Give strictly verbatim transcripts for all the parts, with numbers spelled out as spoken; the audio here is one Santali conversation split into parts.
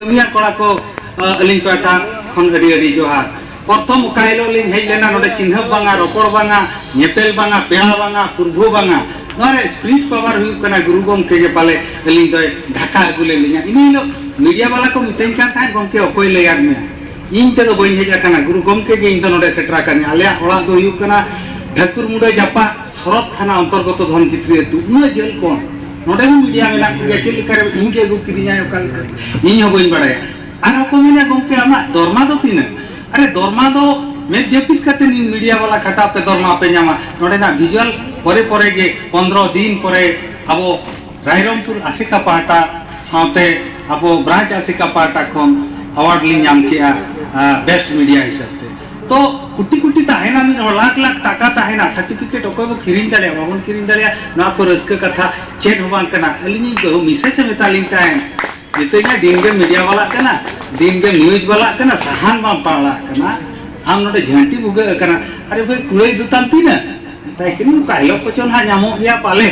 ᱠᱟᱹᱢᱤᱭᱟ ᱠᱚᱲᱟ ᱠᱚ, ᱟᱹᱞᱤᱧ ᱯᱟᱦᱴᱟ ᱠᱷᱚᱱ ᱟᱹᱰᱤ ᱟᱹᱰᱤ ᱡᱚᱦᱟᱨ᱾ ᱯᱨᱚᱛᱷᱚᱢ ᱚᱠᱟ ᱦᱤᱞᱳᱜ ᱞᱤᱧ ᱦᱮᱡ ᱞᱮᱱᱟ, ᱱᱚᱰᱮ ᱪᱤᱱᱦᱟᱹᱯ ᱵᱟᱝᱟ, ᱨᱚᱯᱚᱲ ᱵᱟᱝᱟ, ᱧᱮᱯᱮᱞ ᱵᱟᱝᱟ, ᱯᱮᱲᱟ ᱵᱟᱝᱟ, ᱯᱩᱨᱵᱷᱩ ᱵᱟᱝᱟ, ᱱᱚᱣᱟ ᱨᱮ spirit power ᱦᱩᱭᱩᱜ ᱠᱟᱱᱟ ᱜᱩᱨᱩ ᱜᱚᱢᱠᱮ ᱜᱮ ᱯᱟᱞᱮ ᱟᱹᱞᱤᱧ ᱫᱚᱭ ᱰᱷᱟᱠᱟ ᱟᱹᱜᱩ ᱞᱮᱫ ᱞᱤᱧᱟ᱾ ᱤᱱᱟᱹ ᱦᱤᱞᱳᱜ media ᱵᱟᱞᱟ ᱠᱚ ᱢᱤᱛᱟᱹᱧ ᱠᱟᱱ ᱛᱟᱦᱮᱸᱫ, "ᱜᱚᱢᱠᱮ, ᱚᱠᱚᱭ ᱞᱟᱹᱭᱟᱫ ᱢᱮᱭᱟ? ᱤᱧ ᱛᱮᱫᱚ ᱵᱟᱹᱧ ᱦᱮᱡ ᱟᱠᱟᱱᱟ, ᱜᱩᱨᱩ ᱜᱚᱢᱠᱮ ᱜᱮ ᱤᱧ ᱫᱚ ᱱᱚᱰᱮ ᱥᱮᱴᱮᱨ ᱟᱠᱟᱱᱟ᱾ ᱟᱞᱮᱭᱟᱜ ᱚᱲᱟᱜ ᱫᱚ ᱦᱩᱭᱩᱜ ᱠᱟᱱᱟ ᱰᱷᱟᱹᱠᱩᱨ ᱢᱩᱰᱟᱹ ᱡᱟᱯᱟᱜ ᱥᱚᱨᱚᱛ ᱛᱷᱟᱱᱟ ᱚᱱᱛᱚᱨᱜᱚᱛᱚ ᱫᱷᱚᱱᱪᱤᱛᱨᱤ ᱟᱹᱛᱩ, ᱩᱱᱟᱹᱜ ᱡᱷᱟᱹᱞ ᱠᱷᱚᱱ ᱱᱚᱰᱮ ᱦᱚᱸ media ᱢᱮᱱᱟᱜ ᱠᱚᱜᱮᱭᱟ, ᱪᱮᱫ ᱞᱮᱠᱟᱨᱮ ᱤᱧ ᱜᱮ ᱟᱹᱜᱩ ᱠᱤᱫᱤᱧᱟᱭ, ᱚᱠᱟ ᱞᱮᱠᱟ ᱤᱧ ᱦᱚᱸ ᱵᱟᱹᱧ ᱵᱟᱲᱟᱭᱟ᱾" ᱟᱨᱦᱚᱸ ᱠᱚ ᱢᱮᱱᱟ, "ᱜᱚᱢᱠᱮ, ᱟᱢᱟᱜ ᱫᱚᱨᱢᱟ ᱫᱚ ᱛᱤᱱᱟᱹᱜ?" ᱟᱨᱮ, ᱫᱚᱨᱢᱟ ᱫᱚ ᱢᱮᱫ ᱡᱟᱹᱯᱤᱫ ᱠᱟᱛᱮ ᱱᱤᱱ media ᱵᱟᱞᱟ ᱠᱷᱟᱴᱟᱣ ᱯᱮ, ᱫᱚᱨᱢᱟ ᱯᱮ ᱧᱟᱢᱟ᱾ ᱱᱚᱰᱮᱱᱟᱜ visual ᱯᱚᱨᱮ ᱯᱚᱨᱮ ᱜᱮ, ᱯᱚᱱᱫᱽᱨᱚ ᱫᱤᱱ ᱯᱚᱨᱮ ᱟᱵᱚ ᱨᱟᱭᱨᱚᱝᱯᱩᱨ ᱟᱥᱮᱠᱟ ᱯᱟᱦᱴᱟ ᱥᱟᱶᱛᱮ ᱟᱵᱚ branch ᱟᱥᱮᱠᱟ ᱯᱟᱦᱴᱟ ᱠᱷᱚᱱ award ᱞᱤᱧ ᱧᱟᱢ ᱠᱮᱜᱼᱟ, ᱟ, best media ᱦᱤᱥᱟᱹᱵ ᱛᱮ᱾ ᱛᱚ ᱠᱳᱴᱤ ᱠᱳᱴᱤ ᱛᱟᱦᱮᱱᱟ, ᱢᱤᱫ ᱦᱚᱲ ᱞᱟᱠᱷ ᱞᱟᱠᱷ ᱴᱟᱠᱟ ᱛᱟᱦᱮᱱᱟ, certificate ᱚᱠᱚᱭ ᱵᱚ ᱠᱤᱨᱤᱧ ᱫᱟᱲᱮᱭᱟᱜᱼᱟ, ᱵᱟᱵᱚᱱ ᱠᱤᱨᱤᱧ ᱫᱟᱲᱮᱭᱟᱜᱼᱟ, ᱱᱚᱣᱟ ᱠᱚ ᱨᱟᱹᱥᱠᱟᱹ ᱠᱟᱛᱷᱟ ᱪᱮᱫ ᱦᱚᱸ ᱵᱟᱝ ᱠᱟᱱᱟ᱾ ᱟᱹᱞᱤᱧᱤᱡ ᱵᱟᱹᱦᱩ ᱢᱤᱥᱮᱥ ᱮ ᱢᱮᱛᱟ ᱞᱤᱧ ᱛᱟᱦᱮᱸᱫ, ᱢᱤᱛᱟᱹᱧᱟ, "ᱫᱤᱱ ᱜᱮ media ᱵᱟᱞᱟᱜ ᱠᱟᱱᱟ, ᱫᱤᱱ ᱜᱮ news ᱵᱟᱞᱟᱜ ᱠᱟᱱᱟ, ᱥᱟᱦᱟᱱ ᱵᱟᱢ ᱯᱟᱲᱟᱜ ᱠᱟᱱᱟ, ᱟᱢ ᱱᱚᱰᱮ ᱡᱷᱟᱹᱱᱴᱤ ᱵᱷᱩᱜᱟᱹᱜ ᱟᱠᱟᱱᱟ, ᱟᱨᱮ ᱵᱷᱟᱹᱭ, ᱠᱩᱲᱟᱹᱭ ᱫᱚ ᱛᱟᱢ ᱛᱤᱱᱟᱹᱜ?" ᱢᱮᱛᱟᱭ ᱠᱟᱹᱱᱟᱹᱧ, "ᱚᱠᱟ ᱦᱤᱞᱳᱜ ᱠᱚᱪᱚ ᱱᱟᱦᱟᱜ ᱧᱟᱢᱚᱜ ᱜᱮᱭᱟ ᱯᱟᱞᱮ᱾"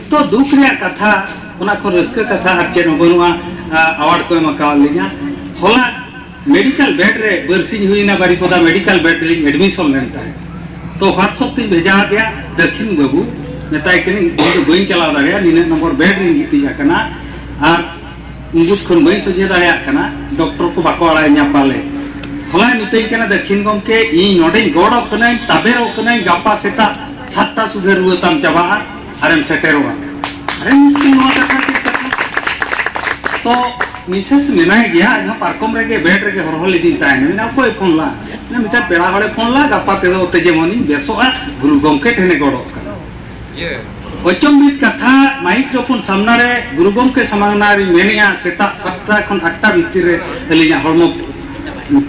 ᱛᱚ ᱫᱩᱠ ᱨᱮᱭᱟᱜ ᱠᱟᱛᱷᱟ, ᱚᱱᱟ ᱠᱷᱚᱱ ᱨᱟᱹᱥᱠᱟᱹ ᱠᱟᱛᱷᱟ ᱟᱨ ᱪᱮᱫ ᱦᱚᱸ ᱵᱟᱹᱱᱩᱜᱼᱟ᱾ ᱟ, award ᱠᱚ ᱮᱢ ᱟᱠᱟᱣᱟᱫ ᱞᱤᱧᱟ᱾ ᱦᱚᱞᱟ medical bed ᱨᱮ ᱵᱟᱨᱥᱤᱧ ᱦᱩᱭᱱᱟ, ᱵᱟᱨᱤᱯᱚᱫᱟ medical bed ᱨᱮᱞᱤᱧ admission ᱞᱮᱱ ᱛᱟᱦᱮᱸᱫ᱾ ᱛᱚ WhatsApp ᱛᱮᱧ ᱵᱷᱮᱡᱟ ᱟᱫᱮᱭᱟ, "ᱫᱟᱹᱠᱷᱤᱱ ᱵᱟᱹᱵᱩ", ᱢᱮᱛᱟᱭ ᱠᱟᱹᱱᱟᱹᱧ, "ᱤᱧ ᱫᱚ ᱵᱟᱹᱧ ᱪᱟᱞᱟᱣ ᱫᱟᱲᱮᱭᱟᱜᱼᱟ, ᱱᱤᱱᱟᱹᱜ ᱱᱚᱢᱵᱚᱨ bed ᱨᱮᱧ ᱜᱤᱛᱤᱡ ᱟᱠᱟᱱᱟ ᱟᱨ ᱩᱸᱜᱩᱫ ᱠᱷᱚᱱ ᱵᱟᱹᱧ ᱥᱚᱡᱷᱮ ᱫᱟᱲᱮᱭᱟᱜ ᱠᱟᱱᱟ, ᱰᱚᱠᱴᱚᱨ ᱠᱚ ᱵᱟᱠᱚ ᱟᱲᱟᱭᱤᱧᱟ ᱯᱟᱞᱮ᱾" ᱦᱚᱞᱟᱭ ᱢᱤᱛᱟᱹᱧ ᱠᱟᱱᱟ, "ᱫᱟᱹᱠᱷᱤᱱ ᱜᱚᱢᱠᱮ, ᱤᱧ ᱱᱚᱰᱮᱧ ᱜᱚᱰᱚᱜ ᱠᱟᱹᱱᱟᱹᱧ, ᱛᱟᱵᱮᱨᱚᱜ ᱠᱟᱹᱱᱟᱹᱧ, ᱜᱟᱯᱟ ᱥᱮᱛᱟᱜ ᱥᱟᱛᱴᱟ ᱥᱩᱫᱷᱟᱹ ᱨᱩᱣᱟᱹ ᱛᱟᱢ ᱪᱟᱵᱟᱜᱼᱟ, ᱟᱨᱮᱢ ᱥᱮᱴᱮᱨᱚᱜᱼᱟ᱾" ᱟᱨᱮ ᱢᱩᱥᱠᱤᱞ ᱱᱚᱣᱟ ᱠᱟᱛᱷᱟ, ᱪᱮᱫ ᱠᱟᱛᱷᱟ? ᱛᱚ ᱢᱤᱥᱮᱥ ᱢᱮᱱᱟᱭ ᱜᱮᱭᱟ, ᱟᱡ ᱦᱚᱸ ᱯᱟᱨᱠᱚᱢ ᱨᱮᱜᱮ, bed ᱨᱮᱜᱮ ᱦᱚᱨᱦᱚ ᱞᱤᱫᱤᱧ ᱛᱟᱦᱮᱱ᱾ ᱢᱮᱱᱟ, "ᱚᱠᱚᱭ ᱯᱷᱳᱱ ᱞᱟᱜᱼᱟ?" ᱢᱮᱱᱟ, "ᱢᱤᱫᱴᱟᱝ ᱯᱮᱲᱟ ᱦᱚᱲᱮ ᱯᱷᱳᱱ ᱞᱟᱜᱼᱟ, ᱜᱟᱯᱟ ᱛᱮᱫᱚ ᱚᱛᱮ ᱡᱮᱢᱚᱱᱤᱧ ᱵᱮᱥᱚᱜᱼᱟ, ᱜᱩᱨᱩ ᱜᱚᱢᱠᱮ ᱴᱷᱮᱱᱮ ᱜᱚᱰᱚᱜ ᱠᱟᱱᱟ᱾" ᱚᱪᱚᱢᱵᱤᱛ ᱠᱟᱛᱷᱟ, microphone ᱥᱟᱢᱱᱟ ᱨᱮ, ᱜᱩᱨᱩ ᱜᱚᱢᱠᱮ ᱥᱟᱢᱟᱝ ᱨᱤᱧ ᱢᱮᱱᱮᱜᱼᱟ, ᱥᱮᱛᱟᱜ ᱥᱟᱛᱴᱟ ᱠᱷᱚᱱ ᱟᱴᱴᱟ ᱵᱷᱤᱛᱤᱨ ᱨᱮ ᱟᱹᱞᱤᱧᱟᱜ ᱦᱚᱲᱢᱚ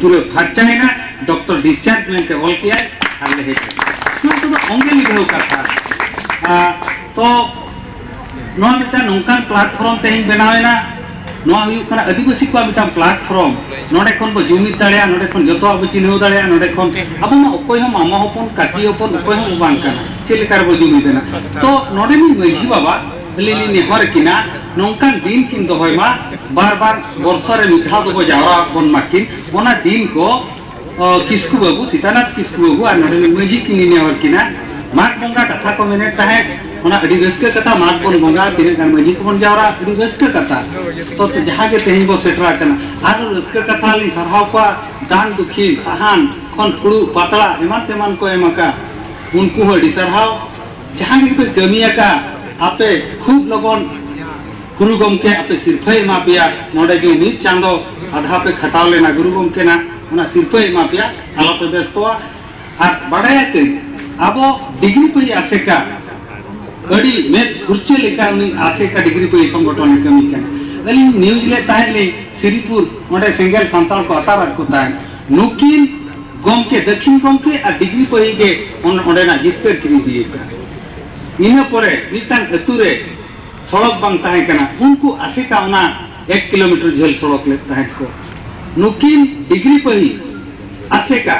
ᱯᱩᱨᱟᱹ ᱯᱷᱟᱨᱪᱟᱭᱮᱱᱟ, ᱰᱚᱠᱴᱚᱨ discharge ᱢᱮᱱᱛᱮ ᱚᱞ ᱠᱮᱜᱼᱟᱭ, ᱟᱨ ᱞᱮ ᱦᱮᱡ ᱮᱱᱟ᱾ ᱱᱚᱣᱟ ᱠᱚᱫᱚ ᱚᱝᱜᱮ ᱢᱤᱫ ᱫᱷᱟᱣ ᱠᱟᱛᱷᱟ᱾ ᱟᱨ ᱛᱚ ᱱᱚᱣᱟ ᱢᱤᱫᱴᱟᱝ ᱱᱚᱝᱠᱟᱱ platform ᱛᱮᱦᱮᱧ ᱵᱮᱱᱟᱣ ᱮᱱᱟ, ᱱᱚᱣᱟ ᱦᱩᱭᱩᱜ ᱠᱟᱱᱟ ᱟᱹᱫᱤᱵᱟᱹᱥᱤ ᱠᱚᱣᱟᱜ ᱢᱤᱫᱴᱟᱝ platform᱾ ᱱᱚᱰᱮ ᱠᱷᱚᱱ ᱵᱚ ᱡᱩᱢᱤᱫ ᱫᱟᱲᱮᱭᱟᱜᱼᱟ, ᱱᱚᱰᱮ ᱠᱷᱚᱱ ᱡᱚᱛᱚᱣᱟᱜ ᱵᱚ ᱪᱤᱱᱦᱟᱹᱣ ᱫᱟᱲᱮᱭᱟᱜᱼᱟ, ᱱᱚᱰᱮ ᱠᱷᱚᱱ ᱟᱵᱚ ᱢᱟ ᱚᱠᱚᱭ ᱦᱚᱸ ᱢᱟᱢᱟ ᱦᱚᱯᱚᱱ, ᱠᱟᱹᱠᱤ ᱦᱚᱯᱚᱱ, ᱚᱠᱚᱭ ᱦᱚᱸ ᱵᱟᱝ ᱠᱟᱱᱟ᱾ ᱪᱮᱫ ᱞᱮᱠᱟ ᱨᱮᱵᱚ ᱡᱩᱢᱤᱫ ᱮᱱᱟ? ᱛᱚ ᱱᱚᱰᱮᱱᱤᱡ ᱢᱟᱹᱡᱷᱤ ᱵᱟᱵᱟ, ᱟᱹᱞᱤᱧ ᱞᱤᱧ ᱱᱮᱦᱚᱨ ᱠᱤᱱᱟ, ᱱᱚᱝᱠᱟᱱ ᱫᱤᱱ ᱠᱤᱱ ᱫᱚᱦᱚᱭ ᱢᱟ, ᱵᱟᱨ ᱵᱟᱨ ᱵᱚᱨᱥᱟ ᱨᱮ ᱢᱤᱫ ᱫᱷᱟᱣ ᱫᱚᱵᱚ ᱡᱟᱣᱨᱟ ᱵᱚᱱ ᱢᱟᱠᱤᱱ, ᱚᱱᱟ ᱫᱤᱱ ᱠᱚ ᱚ, ᱠᱤᱥᱠᱩ ᱵᱟᱹᱵᱩ, ᱥᱤᱛᱟᱱᱟᱛᱷ ᱠᱤᱥᱠᱩ ᱵᱟᱹᱵᱩ ᱟᱨ ᱱᱚᱰᱮᱱᱤᱡ ᱢᱟᱹᱡᱷᱤ ᱠᱤᱱ ᱱᱮᱦᱚᱨ ᱠᱤᱱᱟ᱾ ᱢᱟᱜᱽ ᱵᱚᱸᱜᱟ ᱠᱟᱛᱷᱟ ᱠᱚ ᱢᱮᱱᱮᱫ ᱛᱟᱦᱮᱸᱫ, ᱚᱱᱟ ᱟᱹᱰᱤ ᱨᱟᱹᱥᱠᱟᱹ ᱠᱟᱛᱷᱟ, ᱢᱟᱜᱽ ᱵᱚᱱ ᱵᱚᱸᱜᱟ, ᱛᱤᱱᱟᱹᱜ ᱜᱟᱱ ᱢᱟᱹᱡᱷᱤ ᱠᱚᱵᱚᱱ ᱡᱟᱣᱨᱟ, ᱟᱹᱰᱤ ᱨᱟᱹᱥᱠᱟᱹ ᱠᱟᱛᱷᱟ᱾ ᱛᱚ, ᱛᱚ ᱡᱟᱦᱟᱸ ᱜᱮ ᱛᱮᱦᱮᱧ ᱵᱚ ᱥᱮᱴᱮᱨ ᱟᱠᱟᱱᱟ, ᱟᱨ ᱨᱟᱹᱥᱠᱟᱹ ᱠᱟᱛᱷᱟ ᱞᱤᱧ ᱥᱟᱨᱦᱟᱣ ᱠᱚᱣᱟ, ᱫᱟᱱ ᱫᱩᱠᱷᱤᱱ, ᱥᱟᱦᱟᱱ ᱠᱷᱚᱱ ᱯᱷᱩᱲᱩᱜ, ᱯᱟᱛᱲᱟ ᱮᱢᱟᱱ ᱛᱮᱢᱟᱱ ᱠᱚ ᱮᱢ ᱟᱠᱟᱫ, ᱩᱱᱠᱩ ᱦᱚᱸ ᱟᱹᱰᱤ ᱥᱟᱨᱦᱟᱣ᱾ ᱡᱟᱦᱟᱸ ᱜᱮᱯᱮ ᱠᱟᱹᱢᱤ ᱟᱠᱟᱫ, ᱟᱯᱮ ᱠᱷᱩᱵ ᱞᱚᱜᱚᱱ ᱜᱩᱨᱩ ᱜᱚᱢᱠᱮ ᱟᱯᱮ ᱥᱤᱨᱯᱷᱟᱹᱭ ᱮᱢᱟ ᱯᱮᱭᱟ, ᱱᱚᱰᱮ ᱜᱮ ᱢᱤᱫ ᱪᱟᱸᱫᱚ ᱟᱫᱷᱟ ᱯᱮ ᱠᱷᱟᱴᱟᱣ ᱞᱮᱱᱟ ᱜᱩᱨᱩ ᱜᱚᱢᱠᱮ ᱱᱟᱜ, ᱚᱱᱟ ᱥᱤᱨᱯᱷᱟᱹᱭ ᱮᱢᱟ ᱯᱮᱭᱟ, ᱟᱞᱚᱯᱮ ᱵᱮᱥᱛᱚᱜᱼᱟ᱾ ᱟᱨ ᱵᱟᱰᱟᱭ ᱟᱹᱠᱟᱹᱧ, ᱟᱵᱚ ᱰᱤᱜᱽᱨᱤ ᱯᱟᱹᱭ ᱟᱥᱮᱠᱟ ᱟᱹᱰᱤ ᱢᱮᱫ ᱯᱷᱩᱨᱪᱟᱹ ᱞᱮᱠᱟ ᱩᱱᱤ ᱟᱥᱮᱠᱟ ᱰᱤᱜᱽᱨᱤ ᱯᱟᱹᱭ ᱥᱚᱝᱜᱚᱴᱷᱚᱱ ᱮ ᱠᱟᱹᱢᱤ ᱠᱟᱱᱟ᱾ ᱟᱹᱞᱤᱧ ᱱᱤᱭᱩᱡᱽ ᱞᱮᱫ ᱛᱟᱦᱮᱸᱫ ᱞᱤᱧ ᱥᱤᱨᱤᱯᱩᱨ, ᱚᱸᱰᱮ ᱥᱮᱸᱜᱮᱞ ᱥᱟᱱᱛᱟᱲ ᱠᱚ ᱟᱛᱟᱨ ᱟᱫ ᱠᱚ ᱛᱟᱦᱮᱸᱫ᱾ ᱱᱩᱠᱤᱱ ᱜᱚᱢᱠᱮ, ᱫᱟᱹᱠᱷᱤᱱ ᱜᱚᱢᱠᱮ ᱟᱨ ᱰᱤᱜᱽᱨᱤ ᱯᱟᱹᱭ ᱜᱮ ᱚᱱ-, ᱚᱸᱰᱮᱱᱟᱜ ᱡᱤᱛᱠᱟᱹᱨ ᱠᱤᱱ ᱤᱫᱤᱭᱮᱫ ᱠᱟᱱ᱾ ᱤᱱᱟᱹ ᱯᱚᱨᱮ ᱢᱤᱫᱴᱟᱝ ᱟᱹᱛᱩ ᱨᱮ ᱥᱚᱲᱚᱠ ᱵᱟᱝ ᱛᱟᱦᱮᱸ ᱠᱟᱱᱟ, ᱩᱱᱠᱩ ᱟᱥᱮᱠᱟ ᱚᱱᱟ ᱮᱠ ᱠᱤᱞᱳᱢᱤᱴᱟᱨ ᱡᱷᱟᱹᱞ ᱥᱚᱲᱚᱠ ᱞᱮᱫ ᱛᱟᱦᱮᱸᱫ ᱠᱚ᱾ ᱱᱩᱠᱤᱱ ᱰᱤᱜᱽᱨᱤ ᱯᱟᱹᱦᱤ ᱟᱥᱮᱠᱟ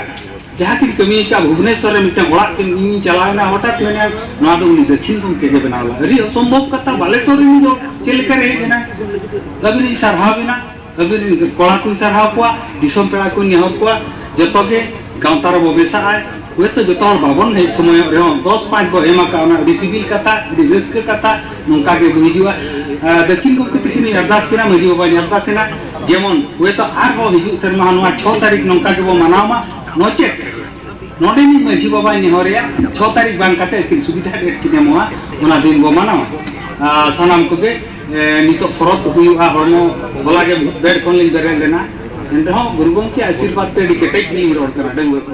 ᱡᱟᱦᱟᱸ ᱠᱤᱱ ᱠᱟᱹᱢᱤ ᱟᱠᱟᱫ ᱵᱷᱩᱵᱽᱱᱮᱥᱚᱨ ᱨᱮ ᱢᱤᱫᱴᱟᱝ ᱚᱲᱟᱜ ᱠᱤᱱ, ᱤᱧ ᱪᱟᱞᱟᱣ ᱮᱱᱟ, ᱦᱚᱴᱟᱛ ᱢᱮᱱᱟ ᱱᱚᱣᱟ ᱫᱚ ᱩᱱᱤ ᱫᱟᱹᱠᱷᱤᱱ ᱜᱚᱢᱠᱮ ᱜᱮ ᱵᱮᱱᱟᱣ ᱞᱮᱫᱟ᱾ ᱟᱹᱰᱤ ᱚᱥᱚᱢᱵᱷᱚᱵ ᱠᱟᱛᱷᱟ, ᱵᱟᱞᱮᱥᱚᱨ ᱨᱤᱱ ᱫᱚ ᱪᱮᱫ ᱞᱮᱠᱟ ᱨᱮ ᱦᱮᱡ ᱮᱱᱟ? ᱟᱹᱵᱤᱱ ᱤᱧ ᱥᱟᱨᱦᱟᱣ ᱵᱤᱱᱟ, ᱟᱹᱵᱤᱱ ᱨᱤᱱ ᱠᱚᱲᱟ ᱠᱚᱧ ᱥᱟᱨᱦᱟᱣ ᱠᱚᱣᱟ, ᱫᱤᱥᱚᱢ ᱯᱮᱲᱟ ᱠᱚᱧ ᱱᱮᱦᱚᱨ ᱠᱚᱣᱟ, ᱡᱚᱛᱚ ᱜᱮ ᱜᱟᱶᱛᱟ ᱨᱮᱵᱚ ᱢᱮᱥᱟᱜᱼᱟ᱾ ᱦᱳᱭᱛᱳ ᱡᱚᱛᱚ ᱦᱚᱲ ᱵᱟᱵᱚᱱ ᱦᱮᱡ ᱥᱚᱢᱚᱭᱚᱜ ᱨᱮᱦᱚᱸ ᱫᱚᱥ ᱯᱟᱸᱪ ᱵᱚ ᱮᱢ ᱟᱠᱟᱫ, ᱚᱱᱟ ᱟᱹᱰᱤ ᱥᱤᱵᱤᱞ ᱠᱟᱛᱷᱟ, ᱟᱹᱰᱤ ᱨᱟᱹᱥᱠᱟᱹ ᱠᱟᱛᱷᱟ, ᱱᱚᱝᱠᱟ ᱜᱮ ᱵᱚ ᱦᱤᱡᱩᱜᱼᱟ᱾ ᱟᱨ ᱫᱟᱹᱠᱷᱤᱱ ᱜᱚᱢᱠᱮ ᱛᱤᱠᱤᱱ ᱤᱧ ᱟᱨᱫᱟᱥ ᱠᱤᱱᱟ, ᱢᱟᱹᱡᱷᱤ ᱵᱟᱵᱟᱧ ᱟᱨᱫᱟᱥ ᱮᱱᱟ, ᱡᱮᱢᱚᱱ ᱦᱳᱭᱛᱳ ᱟᱨᱦᱚᱸ ᱦᱤᱡᱩᱜ ᱥᱮᱨᱢᱟ ᱦᱚᱸ ᱱᱚᱣᱟ ᱪᱷᱚ ᱛᱟᱹᱨᱤᱠᱷ ᱱᱚᱝᱠᱟ ᱜᱮᱵᱚ ᱢᱟᱱᱟᱣ ᱢᱟ, ᱱᱚᱪᱮᱛ ᱱᱚᱰᱮᱱᱤᱡ ᱢᱟᱹᱡᱷᱤ ᱵᱟᱵᱟᱧ ᱱᱮᱦᱚᱨᱮᱭᱟ, ᱪᱷᱚ ᱛᱟᱹᱨᱤᱠᱷ ᱵᱟᱝ ᱠᱟᱛᱮ ᱟᱹᱠᱤᱱ ᱥᱩᱵᱤᱫᱷᱟ ᱰᱮᱴ ᱠᱤᱱ ᱮᱢᱚᱜᱼᱟ, ᱚᱱᱟ ᱫᱤᱱ ᱵᱚ ᱢᱟᱱᱟᱣᱟ᱾ ᱟᱨ ᱥᱟᱱᱟᱢ ᱠᱚᱜᱮ, ᱮ, ᱱᱤᱛᱚᱜ ᱥᱚᱨᱚᱛ ᱦᱩᱭᱩᱜᱼᱟ, ᱦᱚᱲᱢᱚ ᱦᱚᱞᱟ ᱜᱮ ᱵᱮᱰ ᱠᱷᱚᱱ ᱞᱤᱧ ᱵᱮᱨᱮᱫ ᱞᱮᱱᱟ, ᱮᱱ ᱨᱮᱦᱚᱸ ᱜᱩᱨᱩ ᱜᱚᱢᱠᱮ ᱟᱥᱤᱨᱵᱟᱫᱽ ᱛᱮ ᱟᱹᱰᱤ ᱠᱮᱴᱮᱡ ᱜᱮᱞᱤᱧ ᱨᱚᱲ ᱠᱟᱱᱟ ᱰᱟᱺᱜᱩᱣᱟᱹ ᱠᱚ᱾